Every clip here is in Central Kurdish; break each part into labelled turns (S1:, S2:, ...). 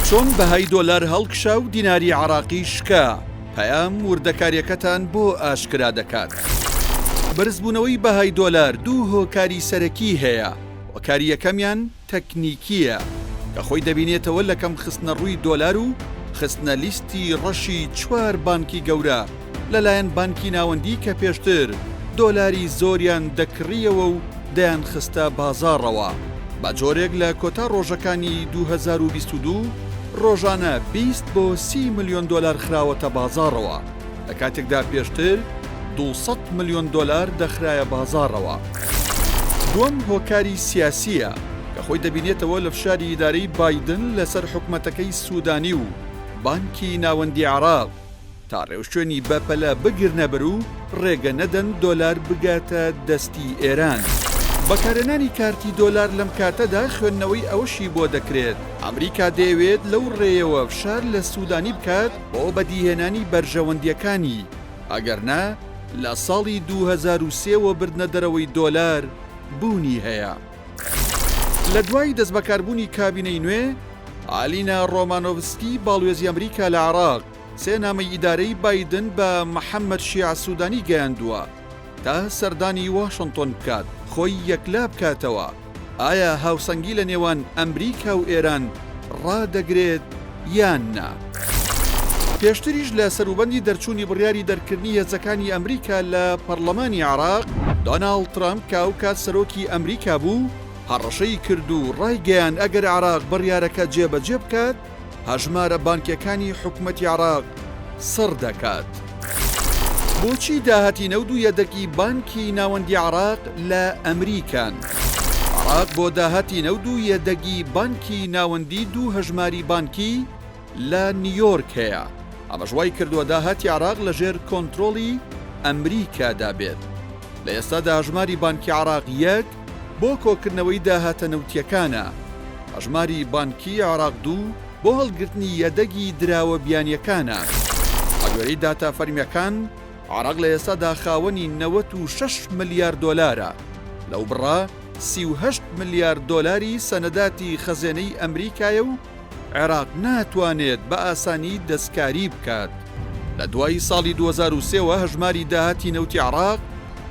S1: چۆن بەهای دۆلار هەڵکشا و دیناری عێراقی شکا؟ پەیام وردەکارییەکەتان بۆ ئاشکرا دەکات. بەرزبوونەوەی بەهای دۆلار دوو هۆکاری سەرەکی هەیە، هۆکاری یەکەمیان تەکنیکییە، کە خۆی دەبینێتەوە لە کەم خستنەڕووی دۆلار و خستنە لیستی ڕەشی چوار بانکی گەورە لەلایەن بانکی ناوەندی کە پێشتر دۆلاری زۆریان دەکڕییەوە و دەیانخستە بازاڕەوە بە جۆرێک لە کۆتا ڕۆژەکانی 2022 ڕۆژانە 20 بۆ 30 ملیۆن دۆلار خراوەتە بازاڕەوە لە کاتێکدا پێشتر 200 ملیۆن دۆلار دەخرایە بازاڕەوە. دووەم هۆکاری سیاسییە کە خۆی دەبینێتەوە لە فشاری ئیدارەی بایدن لەسەر حکومەتەکەی سودانی و بانکی ناوەندی عێراق تا ڕێوشوێنی بەپەلە بگرنەبەر و ڕێگە نەدەن دۆلار بگاتە دەستی ئێران. بەکارهێنانی کارتی دۆلار لەم کاتەدا خوێندنەوەی ئەوەشی بۆ دەکرێت، ئەمریکا دەیەوێت لەو ڕێیەوە فشار لە سودانی بکات بۆ بەدیهێنانی بەرژەوەندییەکانی، ئەگەرنا لە ساڵی 2003 وە بردنە دەرەوەی دۆلار بوونی هەیە. لە دوای دەستبەکاربوونی کابینەی نوێ، ئالینا ڕۆمانۆڤسکی باڵوێزی ئەمریکا لە عێراق، سێ نامەی ئیدارەی بایدن بە محەممەد شیاع سوودانی گەیاندووە تا سەردانی واشنتۆن بکات خۆی یەکلا بکاتەوە ئایا هاوسەنگی لە نێوان ئەمریکا و ئێران ڕادەگرێت یان نا. پێشتریش لە سەروبەندی دەرچوونی بڕیاری دەرکردنی هێزەکانی ئەمریکا لە پەڕلەمانی عێراق، دۆناڵد ترەمپ کە ئەوکات سەرۆکی ئەمریکا بوو، هەڕەشەی کرد و ڕایگەیاند ئەگەر عێراق بڕیارەکە جێبەجێ بکات، هەژمارە بانکیەکانی حکومەتی عێراق سڕ دەکات. بۆچی داهاتی نەوت و یەدەگی بانکی ناوەندی عێراق لە ئەمریکان؟ عێراق بۆ داهاتی نەوت و یەدەگی بانکی ناوەندی دوو هەژماری بانکی لە نیویۆرک هەیە، ئەمەش وای کردووە داهاتی عێراق لەژێر کۆنترۆڵی ئەمریکادا بێت. لە ئێستادا هەژماری بانکی عێراق یەک بۆ کۆکردنەوەی داهاتە نەوتییەکانە، هەژماری بانکی عێراق دوو بۆ هەڵگرتنی یەدەگی دراوە بیانییەکانە. بەگوێرەی داتا فەرمییەکان، عێراق لە ئێستادا خاوەنی 96 ملیار دۆلارە، لەو بڕە 38 ملیار دۆلاری سەنەداتی خەزێنەی ئەمریکایە و عێراق ناتوانێت بە ئاسانی دەستکاری بکات. لە دوای ساڵی 2003 وە هەژماری داهاتی نەوتی عێراق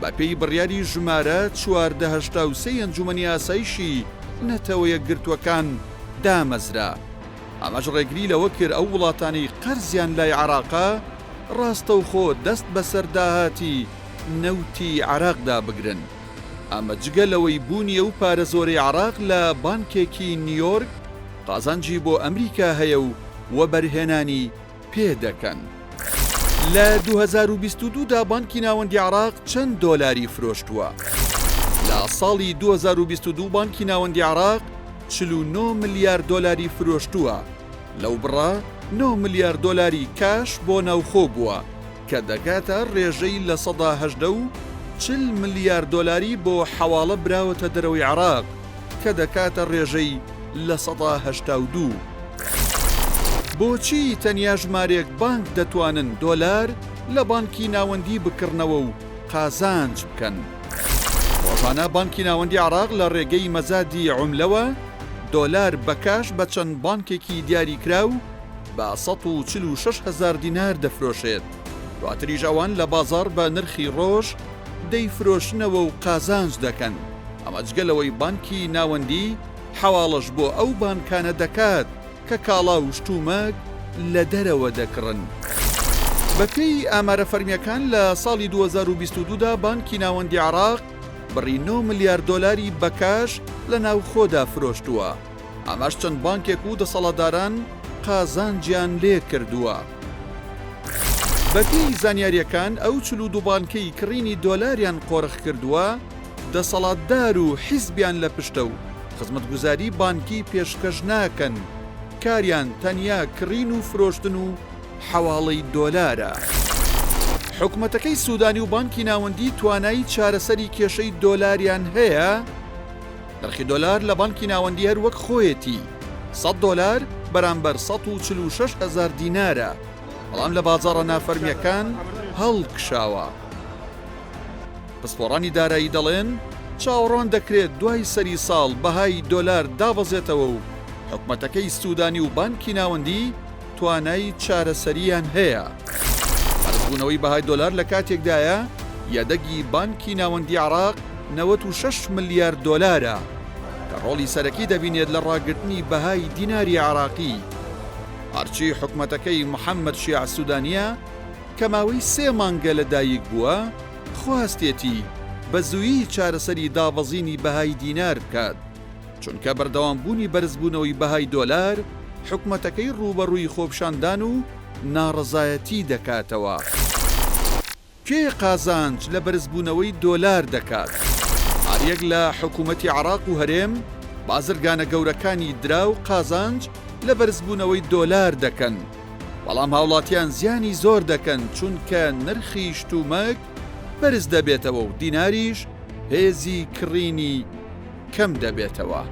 S1: بە پێی بڕیاری ژمارە 1483 ئەنجومەنی ئاسایشی نەتەوە یەکگرتووەکان دامەزرا. ئەمەش ڕێگری لەوە کرد ئەو وڵاتانەی قەرزیان لای عێراقە ڕاستەوخۆ دەست بەسەر داهاتی نەوتی عێراقدا بگرن. ئەمە جگە لەوەی بوونی ئەو پارە زۆرەی عێراق لە بانکێکی نیویۆرک قازانجی بۆ ئەمریکا هەیە و وەبەرهێنانی پێ دەکەن. لە 2022 دا بانکی ناوەندی عێراق چەند دۆلاری فرۆشتووە؟ لە ساڵی 2022 بانکی ناوەندی عێراق 49 ملیار دۆلاری فرۆشتووە، لەو بڕە 9 ملیار دۆلاری کاش بۆ ناوخۆ بووە کە دەگاتە رێژەی 18% و 40 ملیار دۆلاری بۆ حەواڵە براوەتە دەرەوەی عێراق کە دەکاتە رێژەی 82%. بۆچی تەنیا ژمارەیەک بانک دەتوانن دۆلار لە بانکی ناوەندی بکڕنەوە و قازانج بکەن؟ ڕۆژانە بانکی ناوەندی عێراق لە ڕێگەی مەزادی عوملەوە دۆلار بە کاش بە چەند بانکێکی دیاریکراو بە 146 هەزار دینار دەفرۆشێت، دواتریش ئەوان لە بازاڕ بە نرخی ڕۆژ دەیفرۆشنەوە و قازانج دەکەن، ئەمە جگە لەوەی بانکی ناوەندی حەواڵەش بۆ ئەو بانکانە دەکات کە کاڵا و شتومەک لە دەرەوە دەکڕن. بەپێی ئامارە فەرمییەکان لە ساڵی 2022 دا بانکی ناوەندی عێراق بڕی نۆ ملیار دۆلاری بە کاش لە ناوخۆدا فرۆشتووە، ئەمەش چەند بانکێک و دەسەڵاتداران قازانجیان لێکردووە. بەپێی زانیارییەکان ئەو 42 بانکەی کڕینی دۆلاریان قۆرخکردووە، دەسەڵاتدار و حیزبیان لە پشتە و خزمەتگوزاری بانکی پێشکەش ناکەن، کاریان تەنیا کڕین و فرۆشتن و حەواڵەی دۆلارە. حکومەتەکەی سودانی و بانکی ناوەندی توانای چارەسەری کێشەی دۆلاریان هەیە؟ نرخی دۆلار لە بانکی ناوەندی هەر وەک خۆیەتی، 100 دۆلار بەرامبەر 146 هەزار دینارە، بەڵام لە بازاڕە نافەرمییەکان هەڵکشاوە. پسپۆڕانی دارایی دەڵێن، چاوەڕوان دەکرێت دوای سەری ساڵ بەهای دۆلار دابەزێتەوە و حکومەتەکەی سوودانی و بانکی ناوەندی توانای چارەسەرییان هەیە. بەرزبوونەوەی بەهای دۆلار لە کاتێکدایە، یەدەگی بانکی ناوەندی عێراق 96 ملیار دۆلارە، کە ڕۆڵی سەرەکی دەبینێت لە ڕاگرتنی بەهای دیناری عێراقی. هەرچی حکومەتەکەی محەممەد شیاع سوودانییە کە ماوەی سێ مانگە لە دایک بووە، خواستێتی بە زوویی چارەسەری دابەزینی بەهای دینار بکات، چونکە بەردەوامبوونی بەرزبوونەوەی بەهای دۆلار حکومەتەکەی ڕووبەڕووی خۆپیشاندان و ناڕەزایەتی دەکاتەوە. کێ قازانج لە بەرزبوونەوەی دۆلار دەکات؟ هەریەک لە حکومەتی عێراق و هەرێم، بازرگانە گەورەکانی دراو قازانج لە بەرزبوونەوەی دۆلار دەکەن، بەڵام هاوڵاتیان زیانی زۆر دەکەن چونکە نرخی شتومەک بەرز دەبێتەوە و دیناریش هێزی کڕینی کەم دەبێتەوە.